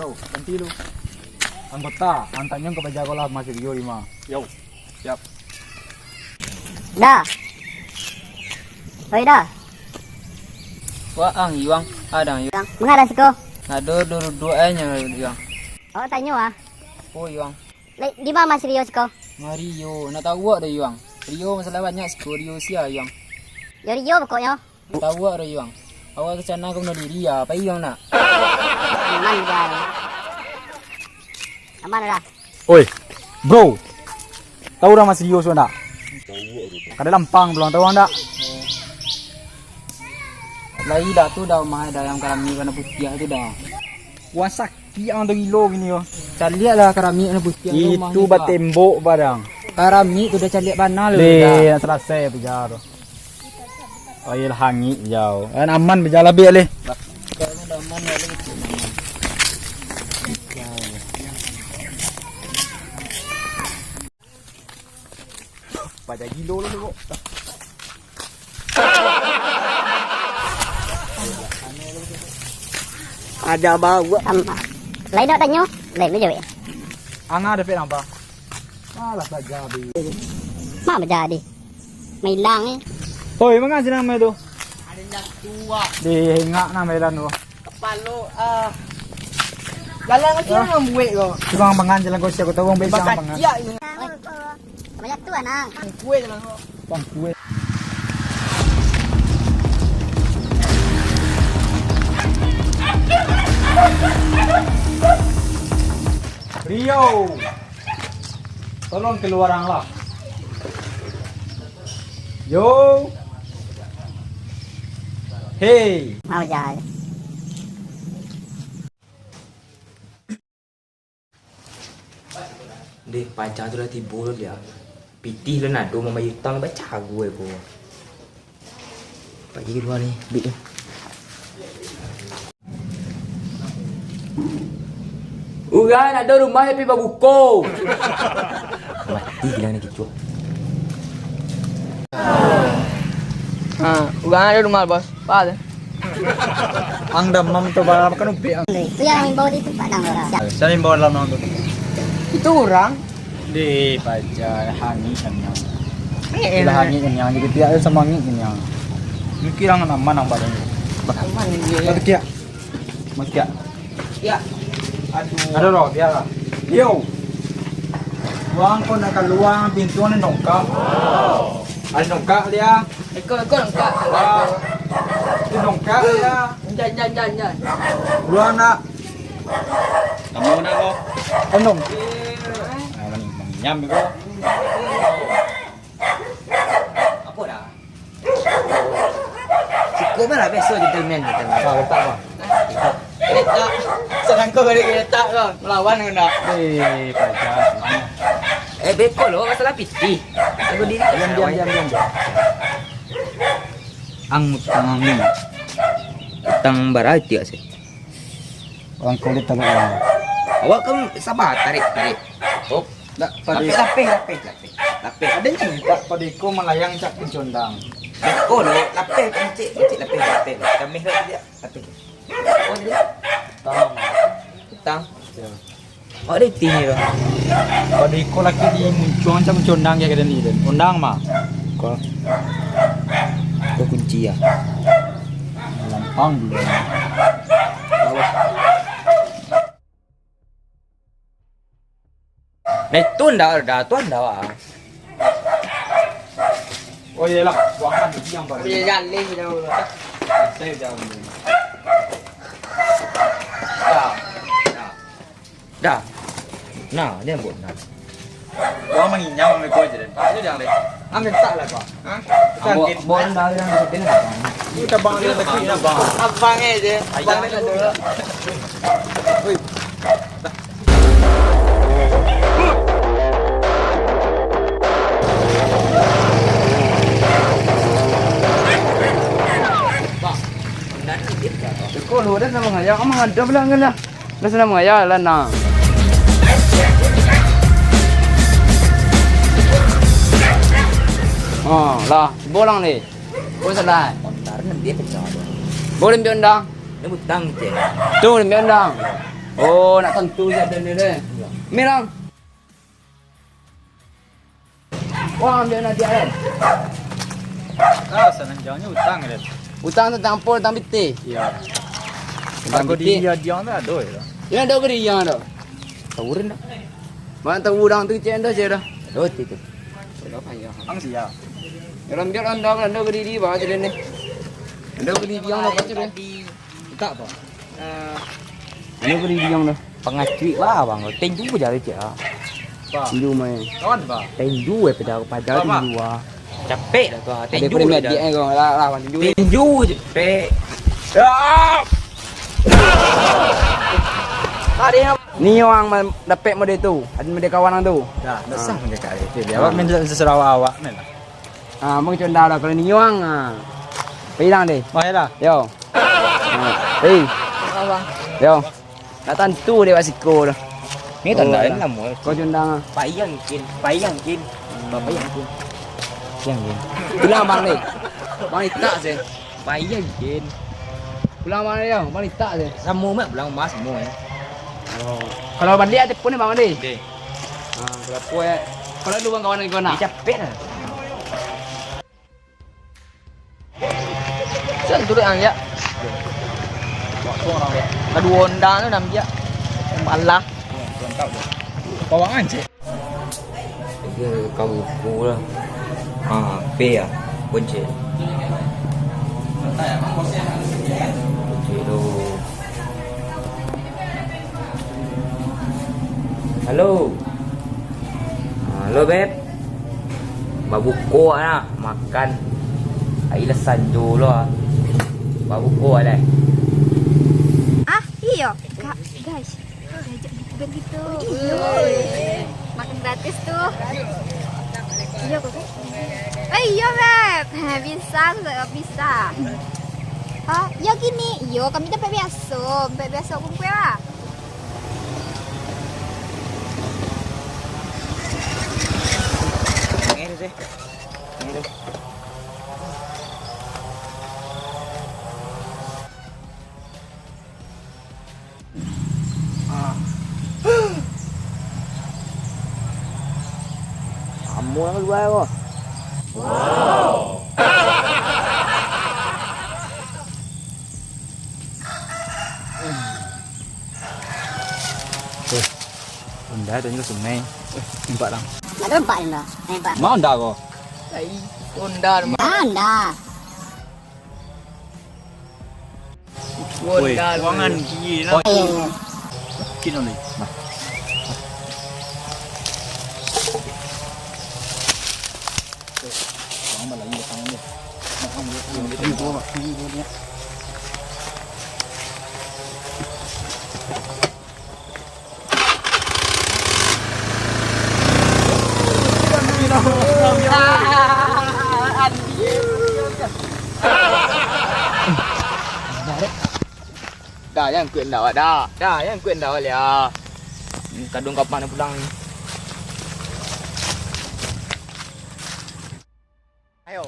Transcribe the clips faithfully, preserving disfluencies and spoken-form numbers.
Yo, nanti lu. Anggota, ang tanyo ka paja ko lah, masih Rio lima. Yo. Siap. Da. Oi, Da. Waang, Yuang. Adang, Yuang. Manga Da siko? Ado duduak-duduak e nyo, Yuang. Awak tanyo, ah. Oh, Yuang. Lai, di ma si Rio siko? Ma Rio, nak tau awak doh, Yuang. Rio masalah banyak siko, Rio sia, Yuang. Yo, Rio pokoknyo. Nak tau awak doh, Yuang. Awak ka sinan ka bunuah diri, ah. Pai, Yuang, nak? Aman, Da. Aman, Da. Oi, bro. Tau urang ma si Rio siko ndak? Kadai Lampang pulang, tau urang ndak? Lai Da tu, Da, rumah Da, yang karami warna putiah tu, Da. Wah, sakik ang tu gilo kini ko. Caliak lah karami warna putiah tu rumah. Itu ni, Da. Batembok padang. Karami tu Da, caliak bana lo, Da. Deh, nak salasai paja tu. Oh, iyolah, hangik jau. Kan aman paja lah, biak leh. Paja gilo lo, kok. Ada bau. Am-, lain nak tanyo? Lain tu jawek. Ang ado dapek napa? Alah, paja, Bi. Ma paja, Di? Mailang, eh. Oi, manga sinan mai tu? Ado nan tua. Di, ingak nah mailang tu. Kapalo, ah. Jalan kaki nan buek ko. Tukang pangan jalan ko, sia ko tau wong buek siang pangan. Bakaciak ni. Oi, banyak tu, anak. Kuek jalan ko. Bang, kuek. Rio. Tolong kaluarang lah. Yo. Hei. Mau jai. Deh, paja tu lah tibo tu, liak. Pitih lah nado mambayia utang, bacagu ai ko. Pagi kalua ni, bik ni. Urang ndak ado rumah tapi babuko. Mati gila ni kicuah. Ha, urang ndak ado rumah, Bos. Apa tu? Ang damam tu, barang makan ubek ang. Tu yang imbau di tempat nang orang. Siapa imbau dalam nang tu? Itu urang. Di paja, hangik kaniang. Hangik. Lah hangik kaniang, jadi pihak tu samo hangik kaniang. Mikir ang aman ang badan. Aman dia. Tapi kiak. Mas kiak. Ya. Aduh. Aduh, roh, biarlah. Yo. Wang ko nak kaluar pintu ni nongkak. Ada nongkak dia. Iko, iko nongkak. Wah. Itu nongkak dia. Jan, jan, jan, jan. Luar nak. Kamu nak ko? Kondom. Ah, mani-, manginyam ko. Apa dah? Siko mah lah biaso gentleman, gentleman. Ah, letak apa? Letak. Sanang ko balik letak ko. Melawan ko nak. Eh, paja. Eh, beko lo, masalah pitih. Aku diri. Diam, diam, diam, diam, diam. Ang utang ang ni. Utang bara tiak sih. Urang kulik taruih urang. Awak kan sabar, tarik, tarik. Oh, lapeh, lapeh, lapeh, lapeh. Lapeh. Ada ni, Pak, pado iko malayang cak pancondang. Beko lo, lapeh, pancik, pancik, lapeh, lapeh. Kamih lo dia, lapeh. Oh, dia. Utang. Utang. Ya. Awak ado pitih ni, Bang. Pado iko laki di muncuang macam condang kayak ni, Dan. Ondang mah. Ko. Ko kunci ya. Lampang dulu. Nah, itu ndak ada, tu ndak, ah. Oh, iyalah, buangan di yang baru. Iya, jaleh jauh lah. Saya jauh dulu. Dah. Dah. Dah. Nah, dia buat nah. Wah, manginyam ambil kau je, Dan. Ayo, jangan, deh. Ambil tak lah, kau. Ha? Ambo, ambo anda yang sebenarnya. Ini cabang dia, tapi ini abang. Abang aja. Abang ni dulu. Woi. Bang, anda ni dia. Kau lu dah sama ngayal, kamu ada bilang kan dah. Lah sanang mangayal lah, nah. Oh, lah, bolang ni. Kau salah. Ontar nanti pecah tu. Boleh ambil ondang. Ni butang je. Tu, ambil ondang. Oh, nak tantu sajo ni deh. Mirang. Wah, ambiak nan diak, kan? Ah, sananjangnyo utang, kan? Utang tu tampol, utang pitih. Iyo. Utang pitih. Hargo diri diang tu ado, yo? Yo, ado hargo diri diang tu. Tahu dah. Mana tahu urang tu cek dah, cek dah. Ado tu, tu. Ado payah. Ang sia. Yo, ambiak lah, ado, ado hargo diri, bah, cek ni. Ado hargo diri diang tu, cek dah. Mintak, Pak. Eh, ado hargo diri diang tu. Pangacuik bah, bang. Tinju je cek ah. Bah. Tinju main. Kawan, bah. Tinju eh, pada, pada Bah, bah. Tinju ah. Capek lah tu ah. Ado tinju pun dah. Medik eh, kau. Lah, lah, bang, tinju. Tinju je, pek. Ya. Tadi ni orang ma-, dapek model tu. Ado model kawan tu. Dah, dah sah mangecek kali. Dia awak minta sesuai awak-awak ni lah. Ah, mangecek dah kalau ni orang. Ah. Pai lah deh. Oh, ya lah. Yo. Ah, pai. Abang. Yo. Nak tantu dek wak siko tu. Ni tanda lain lah, Mul. Kau cundang ah. Payang kin, payang kin. Payang kin. Payang kin. Pulang bang ni. Bang itak se. Payang kin. Pulang bang ni yo, bang itak se. Samo mak pulang mas semua eh. Oh. Kalau balik ada pun bang ni. Deh. Ha, kalau apa eh. Kalau lu bang kawan kau nak. Dia capek lah. Sen turun ang ya. Kaduo onda tu nambiak. Malah. Bawaan cek. Dia kabuku lah. Ah, P ya. Kunci. Kunci tu. Halo. Halo, Beb. Babuko lah, makan. Ai lah sanjo lo ah. Babuko lah. Ah, iyo, Kak, guys. Diajak bukber gitu. Iyo. Makan gratis tu. Iyo, kok. Eh, iyo, Beb. Bisa, aku tak bisa. Oh, iyo gini. Iyo, kami tempat biasa. Tempat biasa kumpul lah. Ngeri sih. Ngeri. Samo lah kalua ko. Eh, onda tu ka sungai. Eh, nampak lah. Nak nampak onda. Nampak. Ma onda ko? Lai, onda. Ah, onda. Woi, onda, kuangan gigi lah. Iyo, iyo. Kino ni. Nah. Kuangan lagi datang ni. Nah, ambil, ambil, ambil, ambil, ambil. Dah, jan kuek ndak awak, dah. Dah, jan kuek ndak awak, liak. Kadung kapan nak pulang ni. Ayo.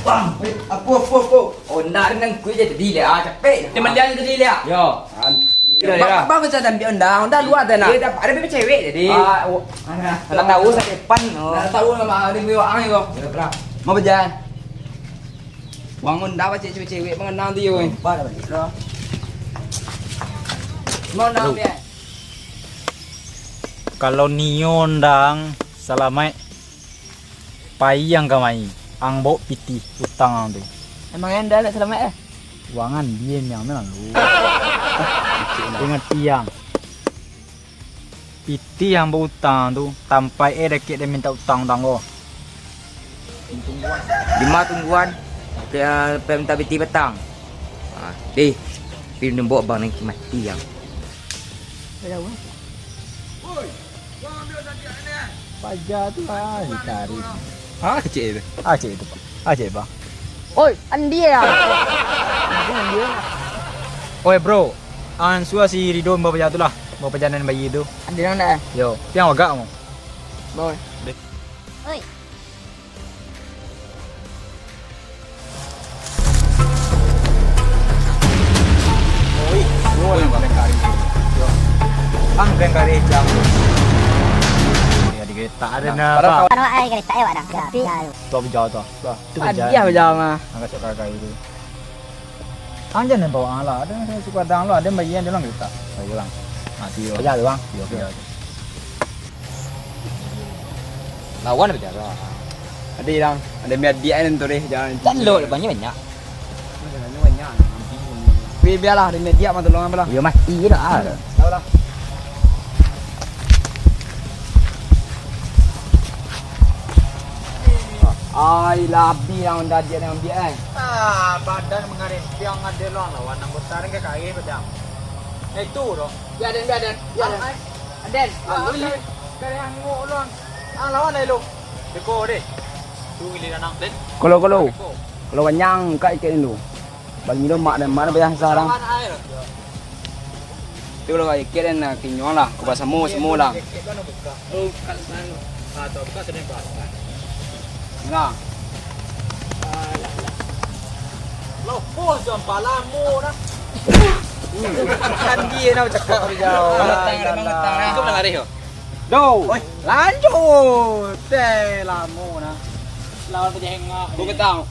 Bang, eh, apo, apo, apo? Onda nan kuik je tadi, liak, ah, capek. Dia mandiang tadi, liak. Yo. An-, Bang, bang, macam dah ambil onda, onda luar dah nak. Dia dah, ada bebek cewek tadi. Ah, oh. Alah tahu sa depan, oh. Alah tahu nama dia beli wang ni, bang. Ya, bro. Mau berjalan. Wang onda pacik cewek-cewek mengenal dia, weh. Empat dah balik, bro. Mau onda ambil? Kalau nio ndang salamaik, pai ang kamari, ang bawok pitih utang ang tu. Emang enda nak salamaik, eh? Wangan diem yang tu lalu. Ingat tiang. Pitih ang bautang tu, tampaik eh dakek den mintak utang-utang ko. Dima tungguan, pai minta pitih patang. Ah, deh, pai nembok bang nan mati ang. Paja tu lah ditarik. Ah, kecil tu. Ah, kecil tu, Pak. Ah, kecil, Pak. Oi, Andi ya? Andi ya? Oi, bro. Ansua si Ridho bapaja tu lah. Bapaja nan bayi tu. Andi nang dak, eh? Yo, piang wagak kamu. Boy. Deh. Oi. Ang keng kari jam. Ya, di kereta ada. Nah, nah, padahal apa? Tahu. Kalau ai kereta awak dah. Tapi tu bejauh tu. Tu bejauh. Hadiah bejauh mah. Angkat cak kagai tu. Ang jan bawa ang lah. Ada yang suka dang lo, ada yang bayar dia orang kereta. Bawa orang. Mati orang. Bejauh tu, Bang. Iya, bejauh. Lawan bejauh. Ada orang. Ada media ni tu deh. Jangan. Jan lo, banyak-banyak. Tapi bialah, demi dia mah tolong apalah. Yo mati je dah. Tahu lah. Ai, labi yang dah dia yang ambil, eh. Ah, badan mangarempiang ado lo lawan anggota ring ka kae padang. Eh, tu doh. Ya, Aden, ya, Aden. Ya, Aden. Ah, ai. Aden. Ah, lu, lu. Kali angok lo. Ah, lawan lah lu. Deko deh. Tu giliran ang, Den. Kalau, kalau. Deko. Kalau wanyang, kak ikat dulu. Bagi lo mak dan mak dah bayar sasah. Tu lo ikat dan nak kinyuang lah. Kau samo, samo lah. Nah. Lopo jam palamo dah. Kan dia nak cakap hari jauh. Mangatang, mangatang. Itu nak lari yo. Doh. Oi, lanjut. Teh lamo nah. Lawan tu dia hengak. Gua ketawa.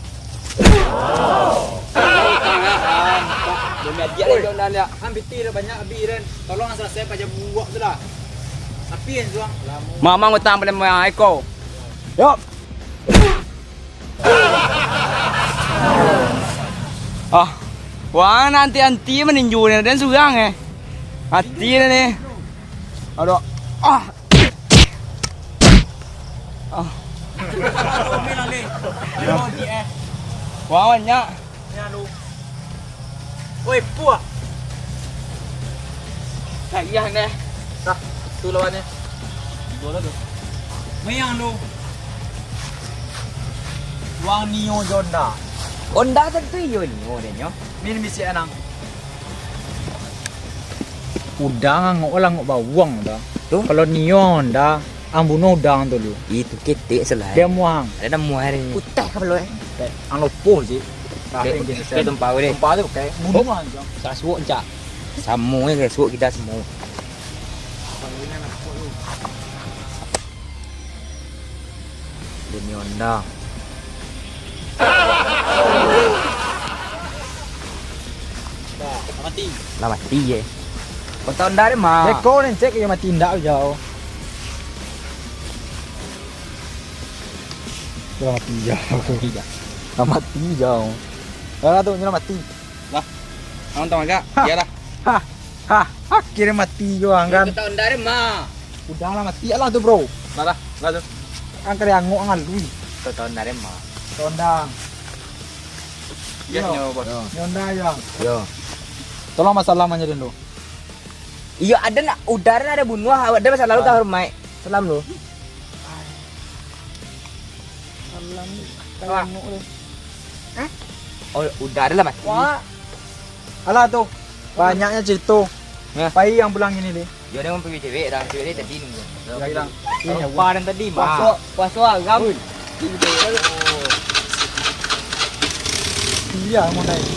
Dia media dia dah lihat. Kan piti dah banyak abih, Ren. Tolong selesai paja buak tu lah. Tapi yang suang lamo. Mamang utang pada moyang Eko. Yo. Ah. Wah, nanti-nanti meninju ni, dan surang, eh. Mati dah ni. Aduh. Ah. Ah. Wah, banyak. Oi, puak. Tak iya, neh. Dah, tu lawannya. Dua lah tu. Mayang lu. Wang Nio jo Honda. Honda tentu iyo Nio deh nyo. Min bisi anang. Udang angok lah, angok bawang dah. Tu? Kalau Nio Honda, ang bunuh udang tu lu. Itu ketek selai. Dia muang. Ada dah muai hari ni. Putih kapalo, eh. Ang lopo je. Tapi Dek, yang dia dek tumpah deh. Tumpah tu kayak bunuh aja. Sasuok, Cak. Samo je sasuok kita semua. Demi Honda. Dah, dah mati. Lah mati je. Kota Honda deh, mah. Beko nen cek yo mati ndak jauh. Lah mati jauh. Mati jauh. Lah mati jauh. Lah tu, nyo lah mati. Lah. Ang tang agak. Hah. Iyalah. Hah. Hah. Akhirnya mati jua ang kan. Kota Honda deh, mah. Udah lah mati lah tu, bro. Lah, lah, lah tu. Ang kari angok ang alui. Kota Honda deh, mah. Tondang. Iya, nyo, Bos. Yo. Nyo Honda yo. Yo. Tolong masalah mah nyo dulu. Iyo, ada nak, udah ada bunuh, ada masalah lu ka rumah. Salam lu. Salam lu. Kayak nguk lu. Hah? Oh, udah ada lah, Mas. Wah. Alah tu. Banyaknya cerita. Nah. Pai yang pulang ini deh. Yo, dia mau pergi cewek dah. Cewek dia tadi nunggu. Ya, hilang. Ini Kalau apa dan tadi, Mas? Puasa, puasa agam. Ui. Iya, mau naik.